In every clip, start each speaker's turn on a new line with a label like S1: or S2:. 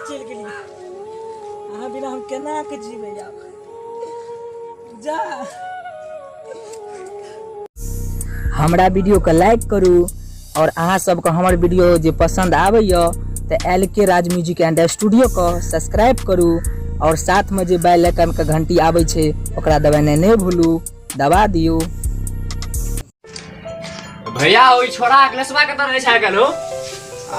S1: चलि गेलियै? अहाँ बिना हम केना के जीबै आब? जा।
S2: हमरा वीडियोके लाइक करू और अहाँ सबके हमर वीडियो जे पसंद आबैए तऽ L K Raj music and स्टूडियोके subscribe करू और साथमे जे बेल आइकनके घंटी आबै छै ओकरा दबेनाइ नहि भूलू, दबा दियौ।
S3: भैया, ओहि छोड़ा अखिलेशवा कतऽ रहै छै आइकाल्हि हो?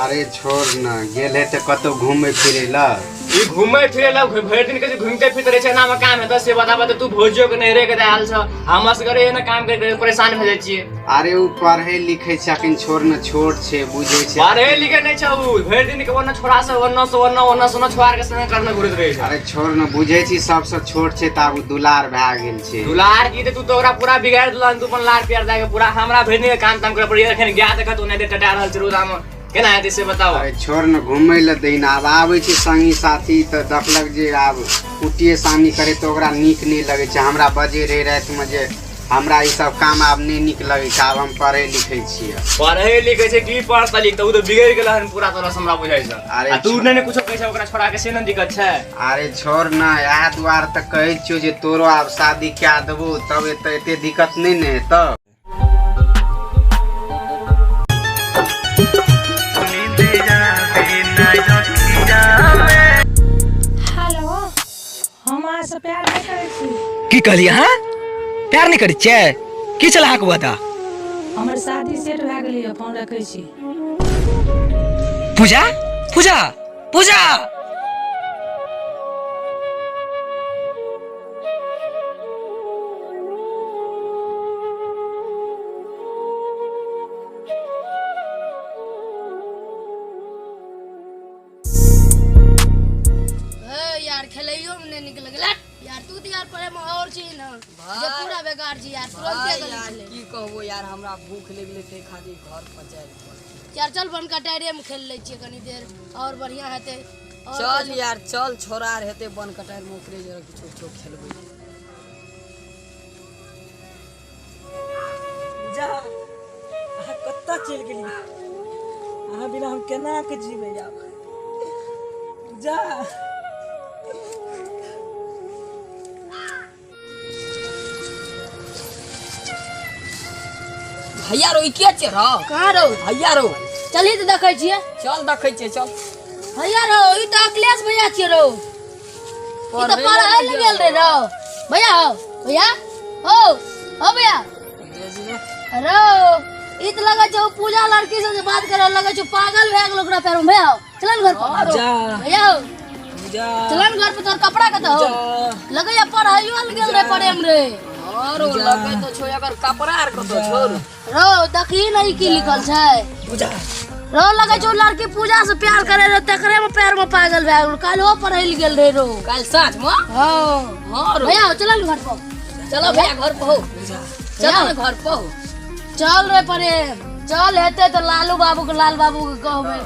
S4: अरे छोड़ न, गेल हेतै कतौ घूमे फिरे ला।
S3: ई घूमे फिरे ला भरि दिन के घूमते फिरते रहै छै, एना मे काम हेतै से बताबऽ तऽ? तू भौजियो के नैहरे के आयल छ, हम असगरे एना काम करि करि परेशान भए जाइ छियै।
S4: अरे उ पढ़े लिखे छै अखन, छोड़ न, छोट छै, बुझै छै।
S3: पढ़े लिखे नहि छै उ, भरि दिन के ओन्ने छोड़ा से ओन्ने से ओन्ने, ओन्ने से ओन्ने छोड़ा के संगे करने घुरैत रहै छै।
S4: अरे छोड़ न, बुझै छी सबसँ छोट छै तऽ आब उ दुलार भए गेल छै।
S3: दुलार की? तऽ तू तऽ ओकरा पूरा बिगाड़ि देलहन, तू अपन लार प्यार दए के पूरा। हमरा भरि दिन के काम ताम करे पड़ैए, एखन गाय देखत ओनाहिते टटा रहल छै रौदा मे, केना हेतै से बताओ?
S4: अरे छोड़ न, घूमै लए दही न। आब आबै छै संगी साथी तऽ देखलक जे आब कुटिए सानी करे तऽ ओकरा नीक नहि लगै छै। हमरा बजै रहै रातिमे जे हमरा ई सब काम आब नहि नीक लगै छै, आब हम पढ़ै लिखै छियै।
S3: पढ़ै लिखै छै की पढ़तै लिखतै, ओ तऽ बिगड़ि गेल हन पूरा तरह से हमरा बुझाइ छै।
S4: अरे
S3: आ तू नहि ने कुछो कहै छै ओकरा छोड़ा के, से ने दिक्कत छै।
S4: अरे छोड़ न, इएह दुआरे तऽ कहै छियौ जे तोरो आब शादी कए देबौ तब एते एते दिक्कत नहि ने हेतौ।
S5: हेलो, हम अहाँसँ प्यार नहि करै छी।
S2: की कहलियै अहाँ? प्यार नहि करै छियै? की छल अहाँके वादा?
S5: हमर शादी सेट भए गेलैए, फोन रखै छी।
S2: पूजा, पूजा, पूजा!
S6: हे यार, खेलैयो में नहीं निक लगला यार। तू तो यार पढ़े में और छी ना जे पूरा बेकार छी यार, तुरंते गली
S1: यार
S6: छलै।
S1: की कहबो यार, हमरा भूख लगले ताहि खातिर घर पर जाय पड़तै।
S6: यार चल, बन कटारे में खेल लै छियै कनी देर, और बढ़िया हेतै और।
S1: चल यार चल, छोड़ा आर हेतै बन कटार में, ओकरे जरा किछो किछो खेलबै। जा, अहाँ कतऽ चलि गेलियै? अहाँ बिना हम केना के जीबै आब? जा।
S7: भैया रो, ई के छै रो?
S6: कहाँ रहो?
S7: भैया रो।
S6: चलही तऽ देखै छियै।
S7: चल, देखै छियै, चल।
S6: भैया रहो, ई तऽ अखिलेश भैया छियै रहो। ई तऽ पढ़ै लए गेल रहे रहो। भैया हो, भैया हो, हो भैया रहो। ई तऽ लगै छै ओ पूजा लड़की से जे बात करे लगै छै, पागल भए गेल ओकरा पैर में। भैया हो, चल घर पर।
S1: जा।
S6: भैया हो।
S1: जा।
S6: चल घर पर, तोहर कपड़ा कतऽ हो?
S1: जा।
S6: लगैया पढ़ाइयो लए गेल रहे पढ़े में रे।
S7: और ओ लगै तो छो, एकर कपड़ा आर कतौ छोड़
S6: रो, देखी नहीं की लिखल छै?
S1: पूजा।
S6: रो, लगै छै ओ लड़की पूजा से प्यार करे रहे, तकरे में पैर में पागल भए गेल। काल्हि ओ पढ़ै लए गेल रहे रो।
S7: काल्हि साँझ में।
S6: हाँ।
S7: हाँ रो।
S6: भैया हो, चल घर पर।
S7: चलो भैया, घर पर हो, चलो ने घर पर हो।
S6: चल रे प्रेम, चल। हेतै तऽ लालू बाबू के, लाल बाबू के कहबै।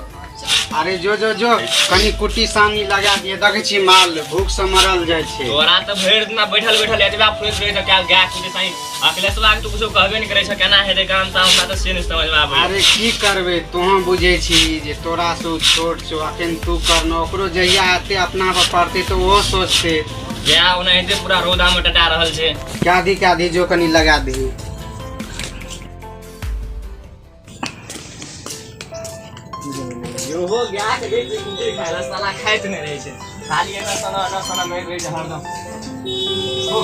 S4: अरे जो जो जो, कनि कुट्टी सानी लगा दिए, देखै छी माल भूख से मरल जाइ छै।
S3: तोरा तऽ भरि दिना बैठल बैठल एतबा फुरैत रहै छै, काल्हि गाय कुटे साई अखिलेशवा के तू कुछो कहबे नहि करै छ, केना हेतै काम ताम, हमरा तऽ से नहि समझमे आबै।
S4: अरे की करबै, तोहूँ बुझै छी जे तोरा से उ छोट छौ, अखन तू करना ओकरो जहिया एते अपना पर पड़तै तऽ ओहो सोचतै।
S3: गाय ओनाहिते पूरा रौदा मे टटा रहल छै।
S4: काधी काधी जो, कनि लगा दही।
S3: इहो गाय के देख कुटी खाय ला, साला खाइत नहि रहै छै, खाली एना सना एना सना मारि रहै छै हरदम। ओ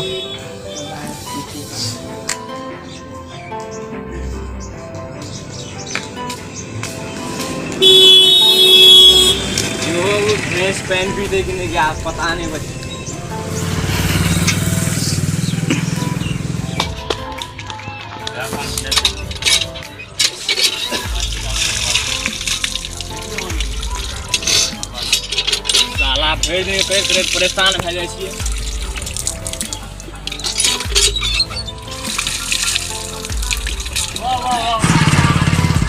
S3: इहो ड्रेस पैंट भी दे कि नहि गया, पता नहीं बच। साला भरि दिन करैत करैत परेशान भए जाइ छियै।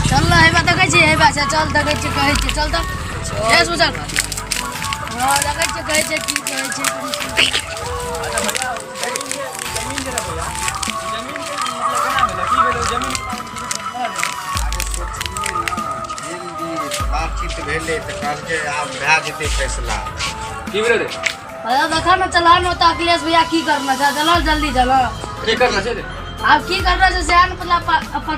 S6: चल ना, हेबा देखै छियै, हेबा से चल, देखै छियै, कहै छियै, चल तऽ। ए सुजल, हँ, देखै छियै, कहै छियै, की कहै छै?
S4: अरे सोचलियै ने, गेल रहियै तऽ बातचीत भेलै तऽ कहलकै आब भए जेतै फैसला।
S3: की भेलै रे?
S6: भैया देखा ना, चला ना तो अखिलेश भैया की करना छै, चलो जल्दी चलो।
S3: की करना छै रे?
S6: आब की करना छै से ने पता,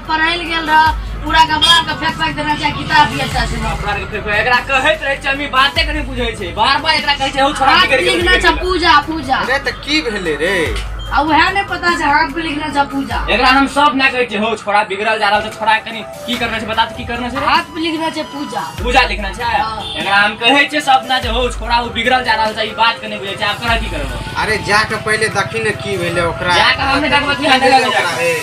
S6: पढ़ै लए गेल रह, पूरा कपड़ा के फेंक फेंक देना छै, किताब भी अच्छा छै।
S3: कपड़ा के फेंक, एकरा कहैत रहै छै, हम ई बाते के नहि बुझै छै, बार बार एकरा कहै छै हौ छोड़ा,
S6: हाथ
S3: की करी
S6: लिखना छै पूजा पूजा।
S4: अरे तऽ की भेलै रे?
S6: आ उएह नहि पता छै, हाथ पे लिखना छै पूजा।
S3: एकरा हम सब ना कहै छियै हौ छोड़ा बिगड़ल जा रहल छै, छोड़ा कनि की करना छै बता तऽ, की करना छै रे?
S6: हाथ पे लिखना छै पूजा।
S3: पूजा लिखना छै।
S6: हाँ।
S3: एकरा हम कहै छियै सब ना जे हौ छोड़ा ओ बिगड़ल जा रहल छै, ई बात के नहि बुझै छै। आब तोरा की करबो?
S4: अरे जाके पहिले देखी ने की भेलै ओकरा।
S3: जाके हम नहि देखबै,
S4: की
S3: तू
S4: भेलै
S3: जाके।
S4: ओकरा रे?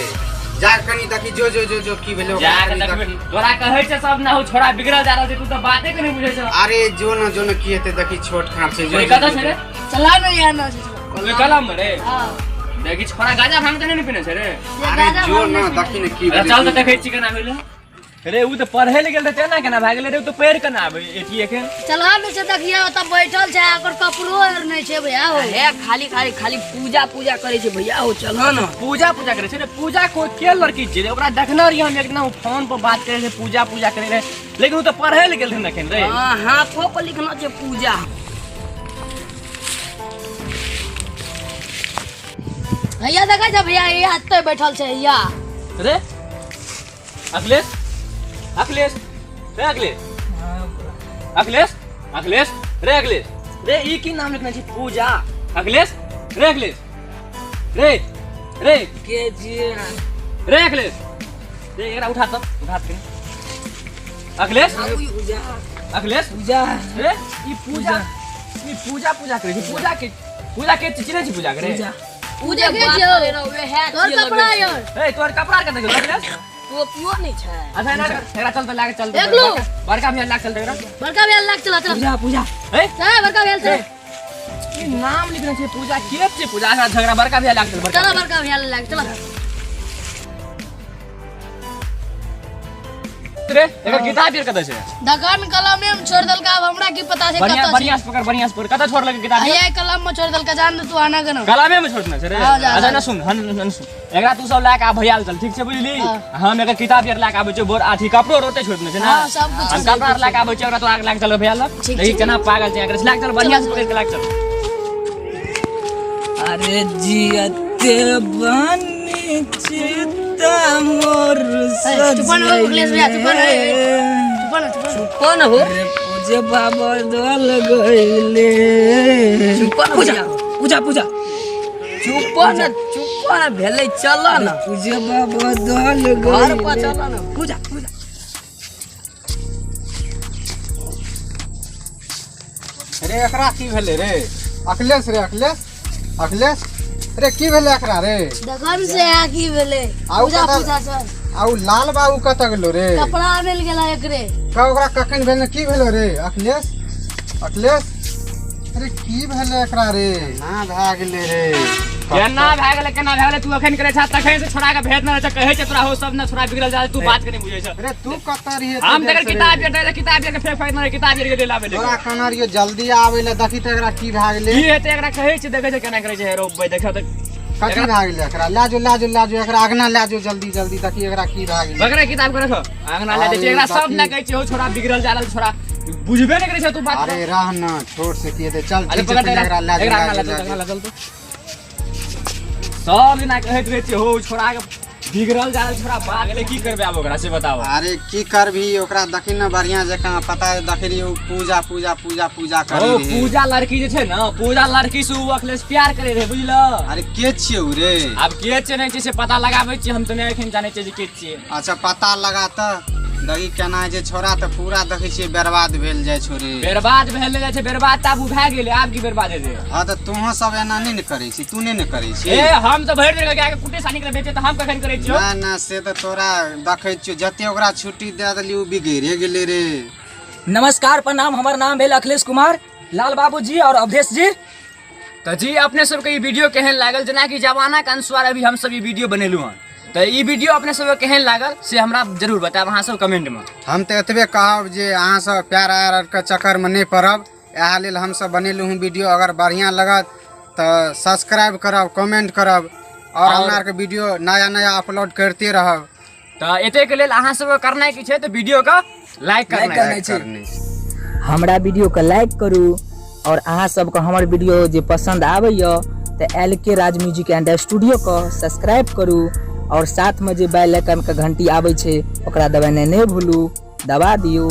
S4: जाके कनि देखी, जो जो जो जो की भेलै ओकरा
S3: जाके
S4: कनि
S3: देखबै।
S4: देखी।
S3: तोरा कहै छै सब ना हौ छोड़ा बिगड़ल जा रहल छै, तू तऽ बाते के नहि बुझै छ।
S4: अरे जो न जो न की हेतै देखी, छोट खाट छै, जो
S3: ओए
S4: जो,
S3: कतऽ
S4: जो,
S3: छै रे?
S6: चला ना यहाँ ना छै।
S3: ओए कलम रे।
S6: हाँ।
S3: देखी छोड़ा गाजा भांग तऽ नहि ने पीने छै रे?
S6: से
S4: अरे
S6: गाजा
S4: जो
S6: भांग
S4: न
S6: नहि पीने।
S4: देखी ने की
S3: अरे
S4: भेलै।
S3: चल तऽ देखै छी केना भेलै रे। उ तऽ पढ़ै लए गेल रहै तेना केना भए गेलै रे? उ तऽ पढ़ि केना आबै एती एखन?
S6: चला ने छै, देखिए ओतऽ बैठल छै, ओकर कपड़ो आर नहि छै भैया हो।
S7: हे खाली खाली खाली पूजा पूजा करै छै भैया हो, चलो न।
S3: पूजा पूजा करै छै रे? पूजा को के लड़की छै रे? ओकरा देखने रहियै हम एक दिना, उ फोन पर बात करै रहै, पूजा पूजा करै रहै, लेकिन उ तऽ पढ़ै लए गेल रहै एखन रे।
S7: हाँ, हाथो पर लिखना छै पूजा।
S6: भैया देखै छै भैया, यहाँ एतऽ बैठल छै भैया।
S3: रे अखिलेश, अखिलेश रे, अखिलेश, अखिलेश, अखिलेश रे, अखिलेश रे, ई की नाम लिखने छी पूजा? अखिलेश रे, अखिलेश रे, रे
S1: के जिए
S3: रे, अखिलेश रे, एकरा उठा तऽ, उठा तऽ कनी। अखिलेश,
S1: पूजा,
S3: अखिलेश
S1: पूजा
S3: रे, ई पूजा, ई पूजा पूजा करै छै। पूजा के, पूजा के चिन्है छी? पूजा करे
S1: पूजा।
S7: उ जे
S6: देखै
S7: बात
S6: छियौ।
S7: करै रहौ, उएह
S6: तोहर
S7: छियै
S6: कपड़ा
S7: लगै छै।
S6: यार।
S3: ए तोहर कपड़ा कतऽ गेलौ अखिलेश?
S7: टोपियो नहि छै।
S3: अच्छा एना कर, एकरा चल तऽ लाके चल तऽ,
S6: देख लू।
S3: बड़का भैया लाके चल तऽ एकरा।
S6: बड़का भैया लग चला चला।
S1: पूजा पूजा।
S3: ए
S6: चल बड़का भैया चल।
S3: ई नाम लिखने छै पूजा, के छै पूजा? एकरा झगड़ा बड़का भैया लाके चल, बड़का
S6: चला बड़का भैया लग चला।
S3: रे एकर किताब यार कतऽ छै?
S6: दकान कलमे में छोड़ देलका, आब हमरा की पता छै
S3: बढ़िया
S6: कतऽ छै।
S3: बढ़िया से पकड़, बढ़िया से पकड़। कतऽ छोड़लक किताब?
S6: हैया कलम में छोड़ देलका, जान दे तू आना के ना।
S3: कलमे में छोड़ने छै रे?
S6: हाँ, जा,
S3: अच्छा
S6: जा।
S3: ना सुन, हन हन सुन, एकरा तू सब लए के आ भैया लग चल, ठीक छै? बुझली?
S6: हाँ।
S3: हम एकर किताब यार लए के आबै छियौ बोर, अथी कपड़ो रोते छोड़ने छै ना?
S6: हाँ, सब कुछ,
S3: हम
S6: सब
S3: कपड़ा आर लए के आबै छियौ, एकरा तोरा लए के चल भैया लग।
S6: ठीक,
S3: देखी
S6: ठीक।
S3: केना पागल छै, एकरा लए के चल, बढ़िया से पकड़ के लए के चल।
S1: अरे जियते बनी चिता मोर।
S6: चुप न हो अखिलेश भैया, चुप न हो। चुप न, चुप न।
S7: चुप न हो।
S1: अरे पूजबा बदल गईले।
S7: चुप न
S1: पूजा
S7: भैया।
S1: पूजा पूजा।
S7: चुप न, चुप न भेलै, चल न।
S1: पूजबा बदल
S7: घर पर
S1: गईले।
S7: चल न।
S1: पूजा पूजा।
S4: रे एकरा की भेलै रे अखिलेश? रे अखिलेश, अखिलेश रे, की भेलै एकरा रे?
S6: दकान से आ की भेलै?
S4: आउ।
S6: पूजा
S4: कतऽ-
S6: पूजा सर।
S4: आ उ लाल बाबू कतऽ गेलो रे?
S6: कपड़ा आनै लए गेला एकरे।
S4: कह ओकरा कखन भेलै, की भेलो रे अखिलेश? अखिलेश अरे की भेलै एकरा रे? ना भए गेलै रे।
S3: केना भए गेलै, केना भए गेलै? तू अखन करै छ, तखन से छोड़ा के भेज न रहै छै, कहै छै तोरा हो सब ना छोड़ा बिगड़ल जा, तू बात के नहीं बुझै छ।
S4: अरे तू कतऽ रहियै?
S3: हम तकर किताब यार, किताब यार के फेंक फेंक न रहै, किताब यार के ले लाबै ले।
S4: तोरा कहना रहियो जल्दी आबै लए, देखी तऽ एकरा की भए गेलै।
S3: की हेतै एकरा? कहै छै, देखै छै केना करै छै। हे रौ देखो तऽ।
S4: कथी भए गेलै एकरा? लए जो, लए जो, लए जो एकरा अगना लए जो, जल्दी जल्दी देखी एकरा की भए गेलै।
S3: बकरा किताब के रखो अगना ले जाइ छै। एकरा सब ना कहै छै हो छोड़ा बिगड़ल जा रहल छोड़ा, बुझबे नहि करै छै तू बात।
S4: अरे रह न, छोट से की हेतै, चल।
S3: अरे
S4: ठीक छै,
S3: पकड़
S4: पहिले एकरा लए जो,
S3: एकरा
S4: लए
S3: अगना
S4: जो,
S3: ले चल,
S4: लए
S3: अगना
S4: जो।
S3: ले चल। तू सब दिना कहैत रहै छै हो छोड़ा के बिगड़ल जा रहल छोड़ा, बात गेलै। की करबै आब ओकरा से बताबो।
S4: अरे की करबही ओकरा? देखी न बढ़िया जकाँ पता है, देखी रहियो पूजा पूजा पूजा पूजा करी
S3: ओ
S4: रही।
S3: पूजा लड़की जे छै ने, पूजा लड़की से उ अखिलेश प्यार करे रहे, बुझलो?
S4: अरे के छियै उ रे?
S3: आब के छै नहि छै से पता लगाबै छियै, हम तऽ नहि एखन जानै छियै जे के छियै।
S4: अच्छा पता लगा तऽ देखी केना छै छोरा, तऽ पूरा देखै छियै बर्बाद भेल जाइ छौ रे।
S3: बर्बाद भेल जाइ छै, बर्बाद तऽ आब उ भए गेलै, आब की बर्बाद हेतै?
S4: हँ तऽ तोहूँ सब एना नहि ने करै छी, तू नहि ने करै छी?
S3: ए हम तऽ भरि दिन गाय के कुटे सानी के बेचे, तऽ हम कखन करै छियौ?
S4: ना ना, से तऽ तोरा देखै छियौ, जते ओकरा छुट्टी दए देली ओ बिगड़े गेलै रे।
S2: नमस्कार, प्रणाम। हमर नाम भेल अखिलेश कुमार, लाल बाबू जी और अवधेश जी।
S3: तऽ जी अपने सबके ई वीडियो केहन लागल? जेनाकि जमाना के अनुसार अभी हम सब ई वीडियो बनेलहुँ हन, तऽ ई वीडियो अपने सबके केहन लागल से हमरा जरूर बतायब अहाँ सब कमेंट में।
S4: हम तऽ एतबे कहब जे अहाँ सब प्यार आर के चक्करमे नहि पड़ब, इएह लेल हमसब बनेलहुँ हँ वीडियो। अगर बढ़िआँ लगत तऽ सब्सक्राइब करब, कमेंट करब और हमरा आरके वीडियो नया नया अपलोड करिते रहब।
S3: तऽ एतेक लेल अहाँ सबके करनाइ की छै? तऽ वीडियो के लाइक करनाइ
S2: करनाइ छै।
S4: करने छै।
S2: हमरा वीडियोके लाइक करू आओर अहाँ सबके हमर वीडियो जे पसन्द आबैए तऽ L K Raj music and स्टूडियोके subscribe करू आओर साथमे जे बेल आइकनके घंटी आबै छै ओकरा दबेनाइ नहि भूलू, दबा दियौ।